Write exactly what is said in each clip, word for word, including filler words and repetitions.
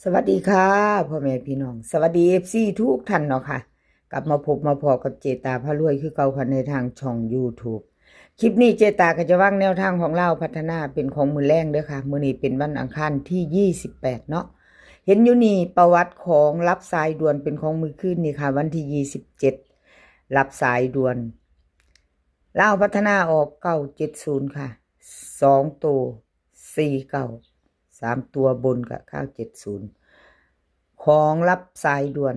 สวัสดีค่ะ พ่อแม่พี่น้อง สวัสดี เอฟซี ทุกท่านเนาะค่ะ กลับมาพบมาพ้อกับเจตาพารวยคือเก่าค่ะ ในทางช่อง YouTube คลิปนี้เจตาก็จะวางแนวทางของลาวพัฒนาเป็นของมื้อแลงเด้อค่ะ มื้อนี้เป็นวันอังคารที่ ยี่สิบแปด เนาะ เห็นอยู่นี่ประวัติของรับสายด่วนเป็นของมื้อคืนนี่ค่ะ วันที่ ยี่สิบเจ็ด รับสายด่วน ลาวพัฒนาออก เก้าเจ็ดศูนย์ ค่ะ สองตัว สี่เก้า สามตัวบนก็ เก้าเจ็ดศูนย์ ของรับสายด่วน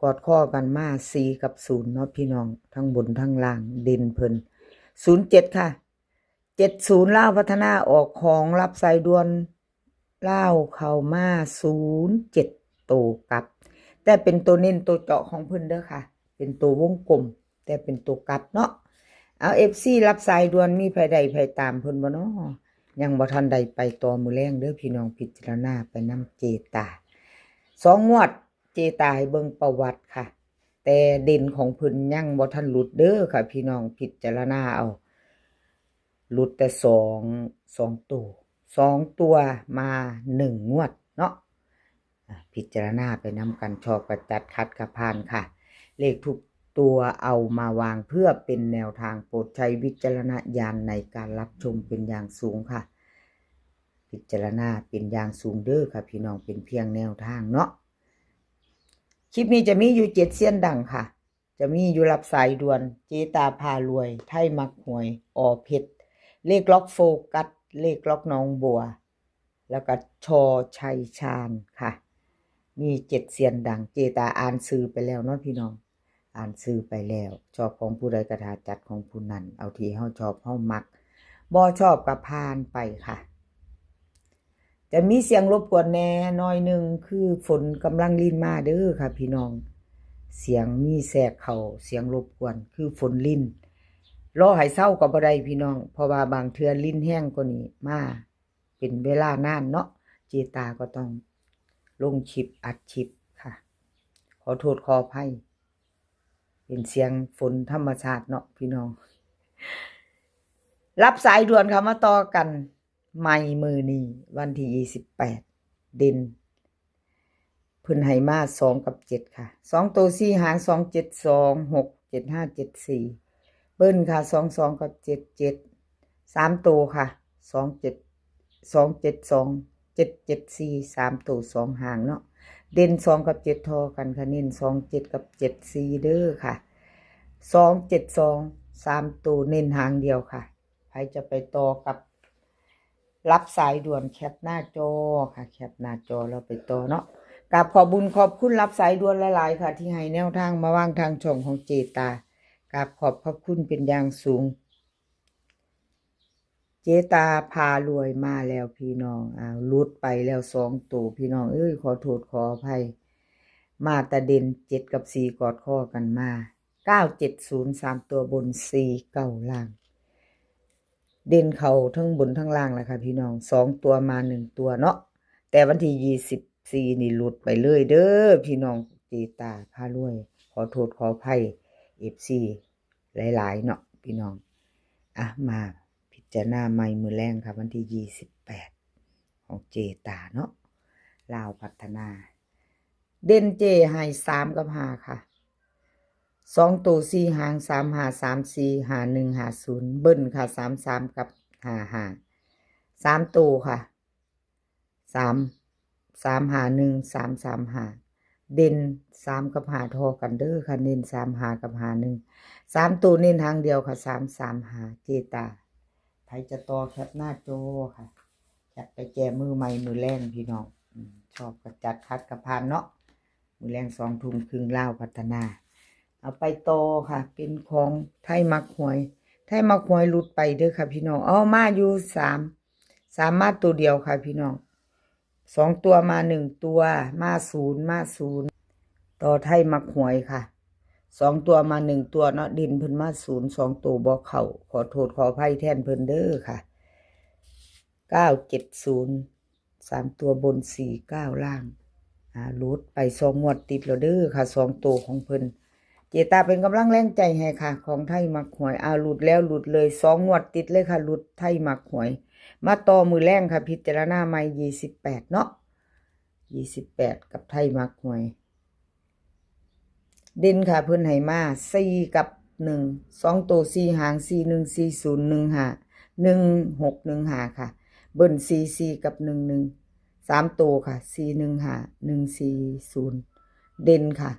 กอดข้อกันมา สี่กับศูนย์ เนาะพี่น้อง ทั้งบนทั้งล่าง เด่นเพิ่น ศูนย์เจ็ด ค่ะ เจ็ดศูนย์ ลาวพัฒนาออกของรับสายด่วน ลาวเข้ามา ศูนย์เจ็ด โตกลับ แต่เป็นตัวเน้นตัวเจาะของเพิ่นเด้อค่ะ เป็นตัววงกลม แต่เป็นตัวกลับเนาะ เอา เอฟซี รับสายด่วนมีไผได้ไผตามเพิ่นบ่เนาะ ยังบ่ทันได้ไปต่อมื้อแลงเด้อพี่น้อง พิจารณาไปนำเจตา สองงวดเจตาให้เบิ่งประวัติค่ะ แต่เด่นของเพิ่นยังบ่ทันหลุดเด้อค่ะ พี่น้องพิจารณาเอา หลุดแต่สอง สองตัว สองตัวมาหนึ่งงวดเนาะ อ่ะ พิจารณาไปนำกัน ชอบก็จัด ขัดก็ผ่านค่ะ เลขทุกตัวเอามาวางเพื่อเป็นแนวทาง โปรดใช้วิจารณญาณในการรับชมเป็นอย่างสูงค่ะ พิจารณาเป็นอย่างสูงเด้อค่ะพี่น้อง เป็นเพียงแนวทางเนาะ คลิปนี้จะมีอยู่เจ็ดเซียนดังค่ะ จะมีอยู่รับสายด่วน เจตาพารวย ไทยมักหวย อ.เพชร เลขล็อกโฟกัส เลขล็อกหนองบัว แล้วก็ ช.ชัยชาญ ค่ะ มีเจ็ดเซียนดัง เจตาอ่านชื่อไปแล้วเนาะพี่น้อง อ่านชื่อไปแล้ว ชอบของผู้ใดก็ถ้าจัดของผู้นั้น เอาที่เฮาชอบเฮามัก บ่ชอบก็ผ่านไปค่ะ จะมีเสียงรบกวนแหน่หน่อยหนึ่ง คือฝนกำลังรินมาเด้อค่ะพี่น้อง เสียงมีแทรกเข้า เสียงรบกวน คือฝนริน รอให้เซาก็บ่ได้พี่น้อง เพราะว่าบางเทื่อรินแฮงกว่านี้มา เป็นเวลานานเนาะ เจตาก็ต้องลงคลิป อัดคลิปค่ะ ขอโทษขออภัย เป็นเสียงฝนธรรมชาติเนาะพี่น้อง รับสายด่วนค่ะ มาต่อกันใหม่มื้อนี้ วันที่ ยี่สิบแปด เด่น เพิ่นให้มา สองกับเจ็ด ค่ะ สองตัวสี่หาง สองเจ็ดสอง หกเจ็ดห้า เจ็ดสี่ เบิ้ลค่ะ สองสอง กับ เจ็ดเจ็ด สามตัวค่ะ สองเจ็ด สองเจ็ดสอง เจ็ดเจ็ดสี่ สามตัวสองหางเนาะ เด่นสองกับเจ็ดทอกันค่ะ เน้นสองเจ็ดกับเจ็ดสี่เด้อค่ะ สองเจ็ดสอง สามตัวเน้นหางเดียวค่ะ ใครจะไปต่อกับรับสายด่วน แคปหน้าจอค่ะ แคปหน้าจอแล้วไปต่อเนาะ กราบขอบบุญขอบคุณรับสายด่วนหลายๆค่ะ ที่ให้แนวทางมาวางทางช่องของเจตา กราบขอบขอบคุณเป็นอย่างสูง เจตาพารวยมาแล้วพี่น้อง อ้าว หลุดไปแล้วสองตัวพี่น้องเอ้ย ขอโทษขออภัย มาแต่เด่นเจ็ดกับสี่กอดข้อกันมา เก้าเจ็ดศูนย์ สามตัวบน สี่เก้า ล่าง เด่นเข้าทั้งบนทั้งล่างแหละค่ะพี่น้อง สองตัวมาหนึ่งตัวเนาะ แต่วันที่ ยี่สิบสี่ นี่หลุดไปเลยเด้อพี่น้อง เจตาพารวย ขอโทษขออภัย เอฟซี หลายๆเนาะพี่น้อง อ่ะ มาพิจารณาใหม่มื้อแลงค่ะ วันที่ ยี่สิบแปด ของเจตาเนาะ ลาวพัฒนา เด่นเจให้ สามกับห้าค่ะ สองตัวสี่หาง สามห้า สามสี่ ห้าหนึ่ง ห้าศูนย์ เบิ้ลค่ะ สามสาม กับ ห้าห้า สามตัวค่ะ สาม สามห้าหนึ่ง สามสามห้า เด่นสามกับห้าทอกันเด้อค่ะ เน้นสามห้ากับห้าหนึ่ง สามตัวเน้นหางเดียวค่ะ สามสามห้า เจตา ใครจะต่อแคปหน้าจอค่ะ จัดไปแจมือใหม่มื้อแลงพี่น้อง อืม ชอบก็จัด ขัดก็ผ่านเนาะ มื้อแลงสองทุ่มครึ่งลาวพัฒนา เอาไปต่อค่ะ เป็นของไทยมักหวย ไทยมักหวยหลุดไปเด้อค่ะพี่น้อง เอามาอยู่สาม สามมาตัวเดียวค่ะพี่น้อง สองตัวมาหนึ่งตัว มาศูนย์ มาศูนย์ ต่อไทยมักหวยค่ะ สองตัวมาหนึ่งตัวเนาะ เด่นเพิ่นมาศูนย์ สองตัวบ่เข้า ขอโทษขออภัยแทนเพิ่นเด้อค่ะ เก้าเจ็ดศูนย์ สามตัวบน สี่เก้า ล่าง อ่า หลุดไปสองงวดติดแล้วเด้อค่ะ สองตัวของเพิ่น เจตาเป็นกำลังแรงใจให้ค่ะ ของไทยมักหวย อ่า หลุดแล้วหลุดเลย สองงวดติดเลยค่ะ หลุดไทยมักหวย มาต่อมื้อแลงค่ะ พิจารณาใหม่ ยี่สิบแปดเนาะ ยี่สิบแปด กับไทยมักหวย เด่นค่ะ เพิ่นให้มา สี่ กับ หนึ่ง สอง ตัว สี่ หาง สี่ หนึ่ง สี่ ศูนย์ หนึ่ง ห้า หนึ่ง หก หนึ่ง ห้า ค่ะ เบิ้ล สี่ สี่ กับ หนึ่ง หนึ่ง สาม ตัวค่ะ สี่ หนึ่ง ห้า หนึ่ง สี่ ศูนย์ เด่นค่ะ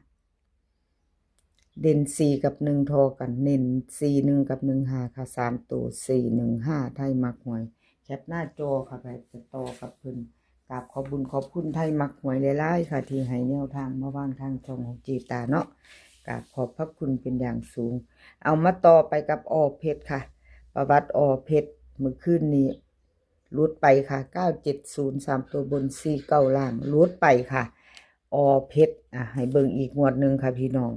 เด่น สี่ กับ หนึ่ง ทอกัน เน้น สี่ หนึ่ง กับ หนึ่ง ห้า ค่ะ สาม ตัว สี่ หนึ่ง ห้า ไทยมักหวย แคปหน้าจอค่ะ ไปจะต่อกับเพิ่น กราบขอบบุญขอบคุณไทยมักหวยหลายๆค่ะ ที่ให้แนวทางมาวางทางช่องของเจตาเนาะ กราบขอบพระคุณเป็นอย่างสูง เอามาต่อไปกับอ.เพชรค่ะ ประวัติ อ.เพชร มื้อคืนนี้หลุดไปค่ะ เก้าเจ็ดศูนย์ สาม ตัวบน สี่เก้า ล่าง หลุดไปค่ะ อ.เพชร อ่ะ ให้เบิ่งอีกงวดหนึ่งค่ะพี่น้อง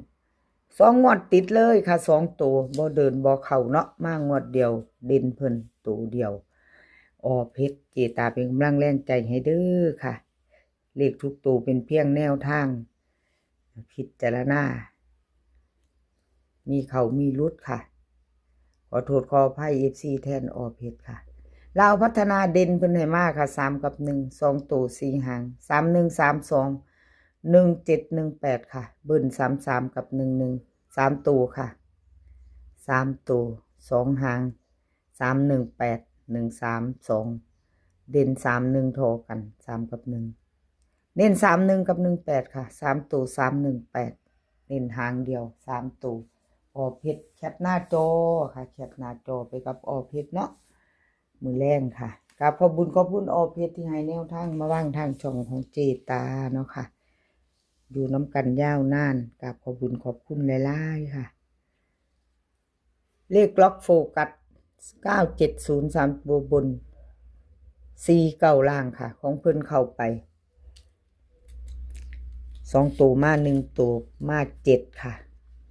สองงวดติดเลยค่ะ สอง ตัว บ่เดินบ่เข้าเนาะ มางวดเดียว เด่นเพิ่นตัวเดียว อ.เพชร เจตาเป็นกำลังแรงใจให้เด้อค่ะ เลขทุกตัวเป็นเพียงแนวทาง พิจารณา มีเข้ามีหลุดค่ะ ขอโทษขออภัย เอฟซี แทน อ.เพชร ค่ะ ลาวพัฒนาเด่นเพิ่นให้มาค่ะ สาม กับ หนึ่ง สอง ตัว สี่ หาง สาม หนึ่ง สาม สอง หนึ่ง เจ็ด หนึ่ง แปด ค่ะ เบิ้ล สาม สาม กับ หนึ่ง หนึ่ง สาม ตัวค่ะ สาม ตัว สอง หาง สาม หนึ่ง แปด หนึ่ง สาม สอง เด่น สาม หนึ่ง ทอกัน สาม กับ หนึ่ง เน้น สาม หนึ่ง กับ หนึ่ง แปด ค่ะ สาม ตัว สาม หนึ่ง แปด เน้นหางเดียว สาม ตัว อ.เพชร แคปหน้าจอค่ะ แคปหน้าจอไปกับ อ.เพชร เนาะ มื้อแลงค่ะ กราบขอบบุญขอบคุณ อ.เพชร ที่ให้แนวทางมาวางทางช่องของเจตาเนาะค่ะ อยู่นำกันยาวนาน กราบขอบบุญขอบคุณหลายๆค่ะ เลขล็อกโฟกัส เก้าเจ็ดศูนย์ สาม ตัวบน สี่เก้า ล่างค่ะ ของเพิ่นเข้าไป สอง ตัวมา หนึ่ง ตัวมา เจ็ด ค่ะ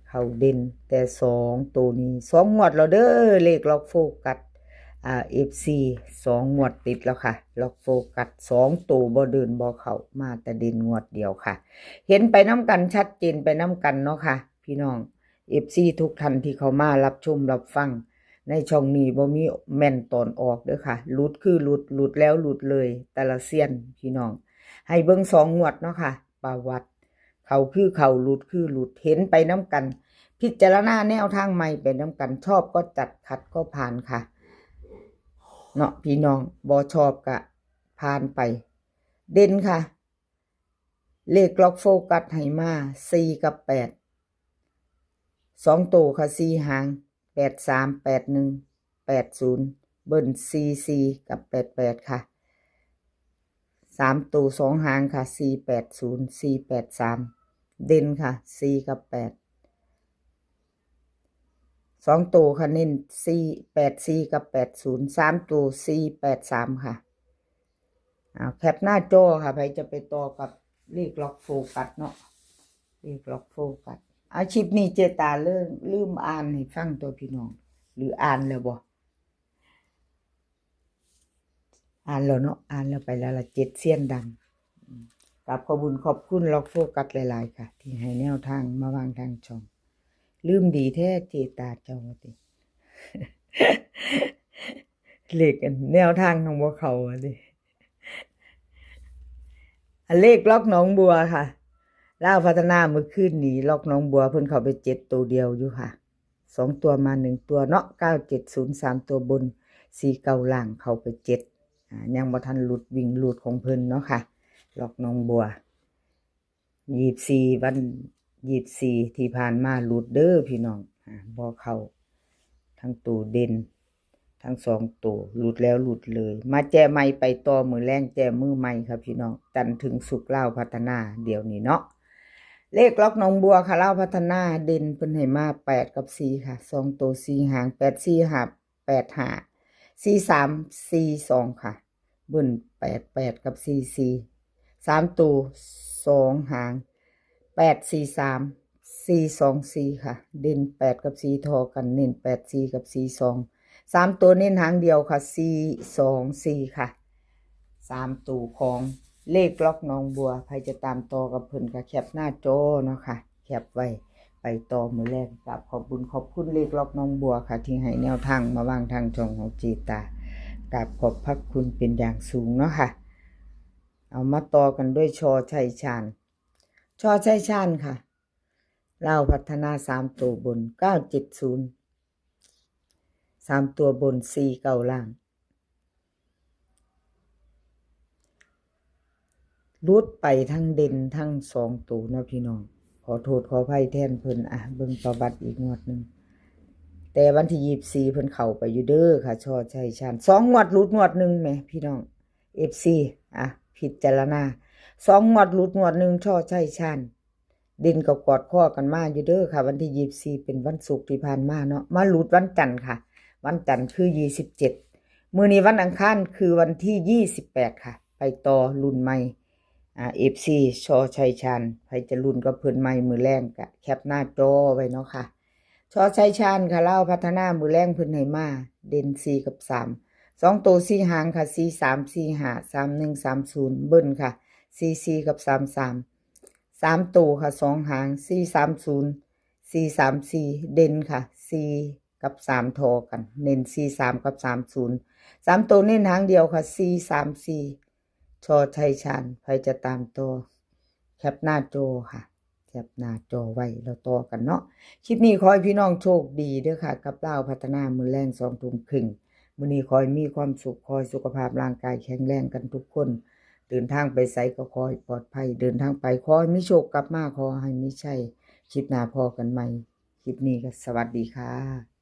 เข้าเด่น แต่ สอง ตัวนี้ สอง งวดแล้วเด้อ เลขล็อกโฟกัส อ่า เอฟซี สอง งวดติดแล้วค่ะ ล็อกโฟกัส สอง ตัวบ่เดินบ่เข้า มาแต่เด่นงวดเดียวค่ะ เห็นไปนำกัน ชัดเจนไปนำกันเนาะค่ะ พี่น้อง เอฟซี ทุกท่านที่เข้ามารับชมรับฟัง ในช่องนี้บ่มีแม่นตอนออกเด้อค่ะ หลุดคือหลุด หลุดแล้วหลุดเลย แต่ละเซียนพี่น้อง ให้เบิ่ง สอง งวดเนาะค่ะ ประวัติ เข้าคือเข้า หลุดคือหลุด เห็นไปนำกัน พิจารณาแนวทางใหม่ไปนำกัน ชอบก็จัด ขัดก็ผ่านค่ะ เนาะพี่น้อง บ่ชอบก็ผ่านไป เด่นค่ะ เลขล็อกโฟกัสให้มา สี่ กับ แปด สอง ตัวค่ะ สี่ หาง แปด สาม แปด หนึ่ง แปด ศูนย์ เบิ้ล สี่ สี่ กับ แปด แปด ค่ะ สาม ตัว สอง หางค่ะ สี่ แปด ศูนย์ สี่ แปด สาม เด่นค่ะ สี่ กับ แปด สอง ตัวค่ะ เน้น สี่ แปด สี่ กับ แปด ศูนย์ สาม ตัว สี่ แปด สาม ค่ะ เอาแคปหน้าจอค่ะ ใครจะไปต่อกับเลขล็อกโฟกัสเนาะ เลขล็อกโฟกัส อาชีพนี้เจตาเริ่มลืมอ่านให้ฟังตัวพี่น้อง หรืออ่านแล้วบ่ อ่านแล้วเนาะ อ่านแล้วไปแล้วละ เจ็ดเซียนดัง อืม กราบขอบบุญขอบคุณล็อกโฟกัสหลายๆค่ะ ที่ให้แนวทางมาวางทางช่อง ลืมดีแท้เจตาเจ้าว่าติ เลขอันแนวทางของพวกเขาว่าติ อันเลขล็อกหนองบัวค่ะ ลาวพัฒนามื้อคืนนี้ ล็อกหนองบัวเพิ่นเข้าไป เจ็ด ตัวเดียวอยู่ค่ะ สอง ตัวมา หนึ่ง ตัวเนาะ เก้าเจ็ดศูนย์ สาม ตัวบน สี่เก้า ล่างเข้าไป เจ็ด อ่า ยังบ่ทันหลุดวิ่งหลุดของเพิ่นเนาะค่ะ ล็อกหนองบัว ยี่สิบสี่ วัน ยี่สิบสี่ ที่ผ่านมาหลุดเด้อพี่น้อง อ่า บ่เข้า ทั้งตัวเด่น ทั้ง สอง ตัว หลุดแล้วหลุดเลย มาแจ้ใหม่ไปต่อมื้อแลง แจ้มือใหม่ค่ะพี่น้อง จันทร์ถึงศุกร์ ลาวพัฒนาเดี๋ยวนี้เนาะ เลขล็อกหนองบัวค่ะ ลาวพัฒนาเด่นเพิ่นให้มา แปด กับ สี่ ค่ะ สอง ตัว สี่ หาง แปด สี่ ห้า แปด ห้า สี่ สาม สี่ สอง ค่ะ เบิ้ล แปด แปด กับ สี่ สี่ สาม ตัว สอง หาง แปด สี่ สาม สี่ สอง สี่ ค่ะ เด่น แปด กับ สี่ ทอกัน เน้น แปด สี่ กับ สี่ สอง สาม ตัวเน้นหางเดียวค่ะ สี่ สอง สี่ ค่ะ สาม ตัวของเลขล็อกหนองบัว ใครจะตามต่อกับเพิ่นก็แคปหน้าจอเนาะค่ะ แคปไว้ ไปต่อมื้อแลง กราบขอบบุญขอบคุณเลขล็อกหนองบัวค่ะ ที่ให้แนวทางมาวางทางช่องของเจตา กราบขอบพระคุณเป็นอย่างสูงเนาะค่ะ เอามาต่อกันด้วย ช.ชัยชาญ ช.ชัยชาญค่ะ ลาวพัฒนา สามตัวบน เก้าเจ็ดศูนย์ สามตัวบน สี่เก้า ล่าง หลุดไปทั้งเด่นทั้งสองตัวเนาะพี่น้อง ขอโทษขออภัยแทนเพิ่น อ่ะ เบิ่งประวัติอีกงวดหนึ่ง แต่วันที่ยี่สิบสี่เพิ่นเข้าไปอยู่เด้อค่ะ ช.ชัยชาญ สองงวดหลุดงวดหนึ่งแหมพี่น้อง เอฟซี อ่ะ พิจารณา สองงวดหลุดงวดหนึ่ง ช.ชัยชาญ เด่นกับกอดข้อกันมาอยู่เด้อค่ะ วันที่ยี่สิบสี่เป็นวันศุกร์ที่ผ่านมาเนาะ มาหลุดวันจันทร์ค่ะ วันจันทร์คือยี่สิบเจ็ด มื้อนี้วันอังคารคือวันที่ยี่สิบแปดค่ะ ไปต่อรุ่นใหม่ อ่า เอฟซี ช.ชัยชาญ ใครจะรุ่นกับเพิ่นใหม่มื้อแรงกะแคปหน้าจอไว้เนาะค่ะ ช.ชัยชาญค่ะ ลาวพัฒนา มื้อแรงเพิ่นให้มา เด่นสี่กับสาม สองตัวสี่หางค่ะ สี่สาม สี่ห้า สามหนึ่ง สามศูนย์ เบิ้ลค่ะ สี่สี่ กับ สามสาม สามตัวค่ะ สองหาง สี่สามศูนย์ สี่สามสี่ เด่นค่ะ สี่กับสามทอกัน เน้นสี่สามกับสามศูนย์ สามตัวเน้นหางเดียวค่ะ สี่สามสี่ ช.ชัยชาญ ใครจะตามต่อ แคปหน้าจอค่ะ แคปหน้าจอไว้แล้วต่อกันเนาะ คลิปนี้ขอให้พี่น้องโชคดีเด้อค่ะ กับลาวพัฒนา มื้อแรงสองทุ่มครึ่ง มื้อนี้ขอให้มีความสุข ขอให้สุขภาพร่างกายแข็งแรงกันทุกคน เดินทางไปไสก็ขอให้ปลอดภัย เดินทางไปขอให้มีโชค กลับมาขอให้มีชัย คลิปหน้าพ้อกันใหม่ คลิปนี้ก็สวัสดีค่ะ